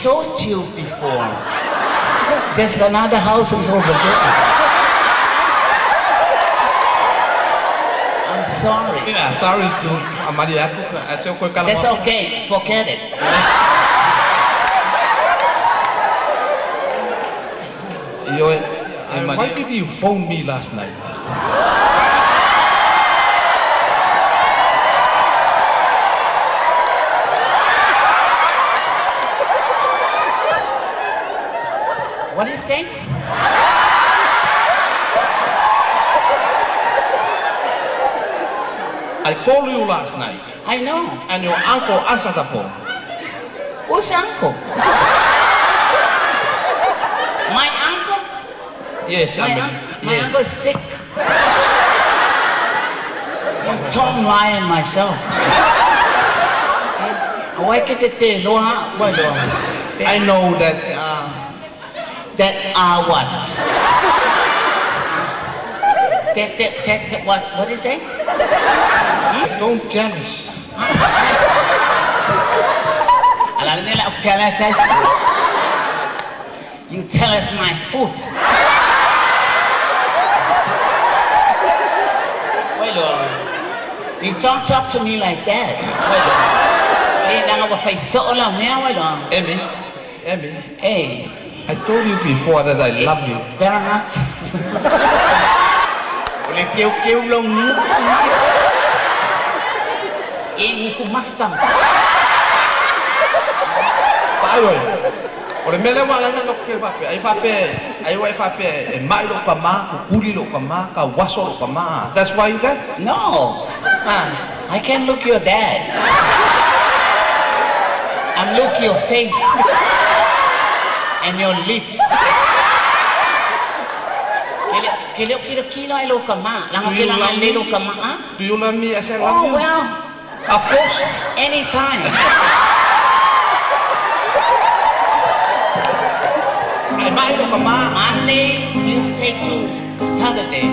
told you before. There's another houses over there. I'm sorry. Yeah, sorry to Amalia. That's okay. Forget it. Why did you phone me last night? What do you say? I called you last night. I know. And your uncle answered the phone. Who's uncle? My uncle? Yes, my I mean, my yeah. uncle's sick. I'm Tom Lion myself. I know that that are what? That what? What do you say? Don't jealous. You tell us my foot. Wait, Lord. You don't talk to me like that. Wait, Lord. Emmy, Emmy. Hey. I told you before that I love you. Better not. That's why you got? No. I can't look your dad. I'm look your face and your lips. Do you love me as I love Oh, you? well. Of course. Anytime. Monday, Tuesday to Saturday.